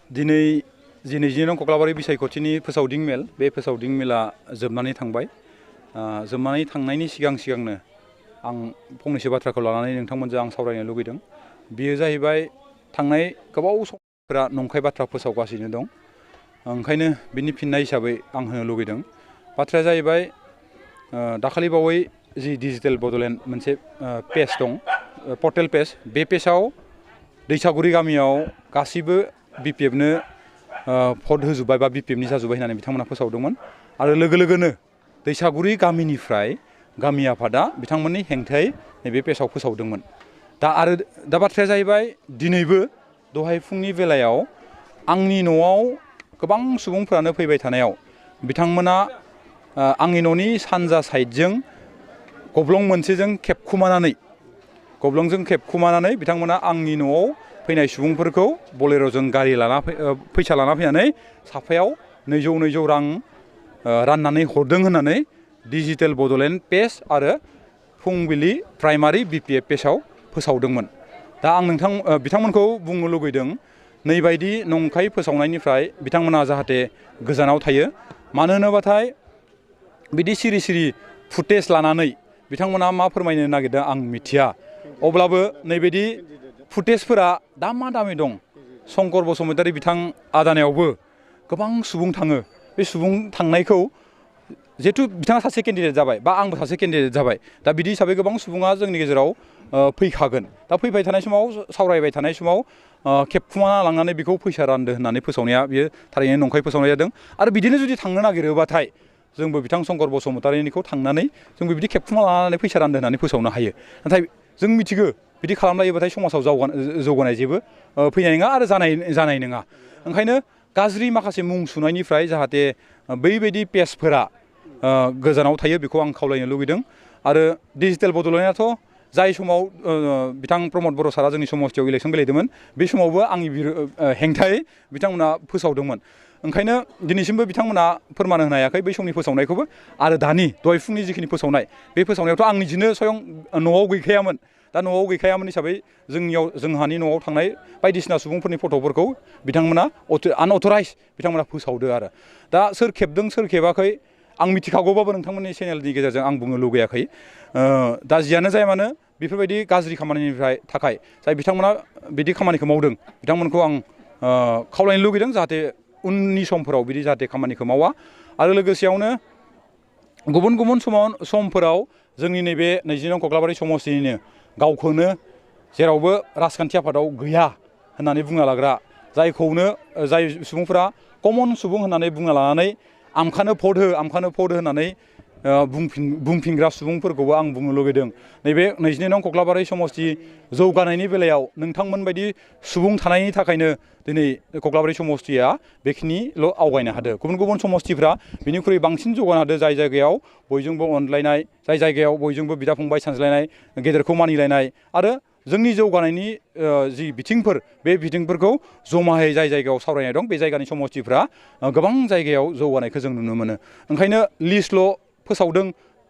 दिनै जिनैजिनै नं कक्लाबारि बिसायख'थिनि फोसावदिं मेल बे फोसावदिं मेला जोबनानै थांबाय। जोबनानै थांनायनि सिगांनो आं फंनैसो बाथ्राखौ लानानै नोंथांमोनजों आं सावरायनो लुगैदों। बेयो जाहैबाय थांनाय गोबाव समफोरा नंखाय बाथ्रा फोसावगासिनो दं। ओंखायनो बिनि फिननाय हिसाबै आं होनो लुगैदों। बाथ्राया जाहैबाय दाखालि बावै जि डिजिटेल बड'लेण्ड मोनसे पेज दं, पर्टेल पेज, बे पेजआव दैसागुरि गामियाव गासिबो बिपिएफनो भट होजोब्बाय बा बिपिएफनि जाजोब्बाय होननानै बिथांमोना फोसावदोंमोन। आरो लोगो लोगोनो दैसागुरि गामिनिफ्राय गामि आफादा बिथांमोननि हेंथायै नैबे पेजआव फोसावदोंमोन। दा बाथ्राया जाहैबाय दिनैबो दहाय फुंनि बेलायाव आंनि न'आव गोबां सुबुंफ्रानो फैबाय थानायाव बिथांमोना आंनि न'नि सानजा साइडजों गब्लं मोनसेजों खेबखुमानानै बिथांमोना आंनि न'आव फैनाय सुबुंफोरखौ बलेर'जों गारि फैसा लाना फैनानै साफायाव 200 रां राननानै हरदों होननानै डिजिटेल बड'लेण्ड पेज आरो फुंबिलि प्राइमारि बिपिएफ पेजआव फोसावदोंमोन। दा आं बिथांमोनखौ बुंनो लुगैदों, नैबायदि नंखाय फोसावनायनिफ्राय बिथांमोना जाहाथे गोजानाव थायो। मानो होनोबाथाय बिदि सिरि सिरि फुटेज लानानै बिथांमोना मा फोरमायनो नागिरदों आं मिथिया। अब्लाबो नैबायदि फुटेजफोरा दामि दं। शंकर बसुमतारी बिथां आदानायावबो गोबां सुबुं थाङो। बे सुबुं थांनायखौ जिहेथु बिथाङा सासे केन्डिडेट जाबाय बा आंबो सासे केन्डिडेट जाबाय, दा बिदि हिसाबै गोबां सुबुङा जोंनि गेजेराव फैखागोन। दा फैबाय थानाय समाव सावरायबाय थानाय समाव खेबखुमाना लांनानै बेखौ फैसा रानदो होननानै फोसावनाया बियो थारैनो नंखाय फोसावनाय जादों। आरो बिदिनो जुदि थांनो नागिरोबाथाय जोंबो बिथां शंकर बसुमतारीनिखौ थांनानै जोंबो बिदि खेबखुमा लानानै फैसा रानदो होननानै फोसावनो हायो। नाथाय जों मिथिगौ बिदि खालामलायोबाथाय समाजाव जौगानाय जेबो फैनाय नङा आरो जानाय नङा। ओंखायनो गाज्रि माखासे मुं सुनायनिफ्राय जाहाथे बैबायदि पेजफोरा गोजानाव थायो बेखौ आं खावलायनो लुगैदों। आरो डिजिटेल बड'लेण्डआथ' जाय समाव बिथां प्रमद बर' सारा जोंनि समस्थियाव इलेक्सन गेलेदोंमोन, बे समावबो आंनि हेंथायै बिथांमोना फोसावदोंमोन। ओंखायनो दिनैसिमबो बिथांमोना फोरमान होनो हायाखै बै समनि फोसावनायखौबो। आरो दहाय फुंनि जिखिनि फोसावनाय, बे फोसावनायावथ' आं निजिनो स्वयं न'आव गैखायामोन। दा न'आव गैखायामोन हिसाबै जोंहानि न'आव थांनाय बायदिसिना सुबुंफोरनि फट'फोरखौ बिथांमोना आनअथराइज बिथांमोना फोसावदो आरो। दा सोर खेबदों सोर खेबाखै आं मिथिखागौबाबो नोंथांमोननि चेनेलनि गेजेरजों आं बुंनो लुगैयाखै। दा जियानो जाया मानो बेफोरबायदि गाज्रि खामानिनिफ्राय थाखाय जाय बिथांमोना बिदि खामानिखौ मावदों बिथांमोनखौ आं खावलायनो लुगैदों जाहाथे उननि समफोराव बिदि जाहाथे खामानिखौ मावा। आरो लोगोसेयावनो गुबुन समफोराव जोंनि नैबे 29 नं कक्लाबारि समस्तिनिनो गावखौनो जेरावबो राजखान्थि आफादाव गैया होननानै बुंना लाग्रा जाय सुबुंफोरा कमन सुबुं होननानै बुंना लानानै आमखानो भट हो होननानै बुंफिनग्रा सुबुंफोरखौबो आं बुंनो लुगैदों। नैबे 29 नं कक्लाबारि समस्ति जौगानायनि बेलायाव नोंथांमोन बायदि सुबुं थानायनि थाखायनो दिनै कक्लाबारि समस्तिया बेखिनिल' आवगायनो हादों। गुबुन समस्तिफ्रा बिनिख्रुइ बांसिन जौगानो हादों। जाय जायगायाव बयजोंबो अनलायनाय, जाय जायगायाव बयजोंबो बिदा फंबाय सानज्लायनाय, गेदेरखौ मानिलायनाय आरो जोंनि जौगानायनि जि बिथिंफोर, बे बिथिंफोरखौ जमायै जाय जायगायाव सावरायनाय दं, बे जायगानि समस्तिफ्रा गोबां जायगायाव जौगानायखौ जों नुनो मोनो। ओंखायनो लिस्टल' फोसावदों,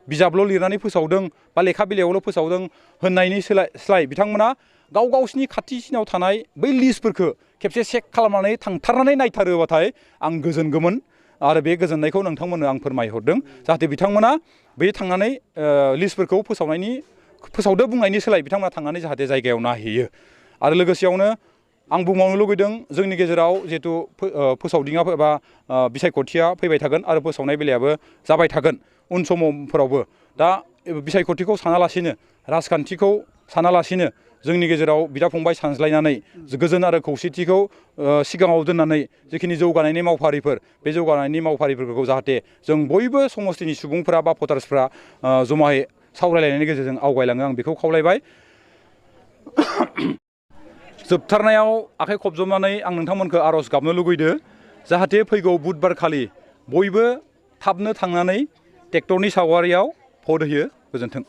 बिजाबल' लिरनानै फोसावदों बा लेखा बिलाइयावल' फोसावदों होननायनि सोलाय बिथांमोना गावसिनि खाथिसिनाव थानाय बै लिस्टफोरखौ खेबसे चेक खालामनानै थांथारनानै नायथारोबाथाय आं गोजोनगौमोन। आरो बे गोजोननायखौ नोंथांमोननो आं फोरमायहरदों जाहाथे बिथांमोना बे थांनानै लिस्टफोरखौ फोसावदो बुंनायनि सोलाय बिथांमोना थांनानै जाहाथे जायगायाव नायहैयो। आरो लोगोसेयावनो आं बुंबावनो लुगैदों जोंनि गेजेराव जिहेथु फोसावदिङा एबा बिसायख'थिया फैबाय थागोन आरो फोसावनाय बेलायाबो जाबाय थागोन उन समफोरावबो। दा बिसायख'थिखौ सानालासिनो, राजखान्थिखौ सानालासिनो जोंनि गेजेराव बिदा फंबाय सानज्लायनानै गोजोन आरो खौसेथिखौ सिगाङाव दोननानै जिखिनि जौगानायनि मावफारिफोर, बे जौगानायनि मावफारिफोरखौ जाहाथे जों बयबो समस्तिनि सुबुंफोरा बा भटार्सफ्रा जमायै सावरायलायनायनि गेजेरजों आवगायलाङो, आं बेखौ खावलायबाय। जोबथारनायाव आखाइ खबजबनानै आं नोंथांमोनखौ आर'ज गाबनो लुगैदो जाहाथे फैगौ बुधबार खालि बयबो थाबनो थांनानै ट्रेक्टरनि सावगारियाव भट होयो। गोजोन्थों।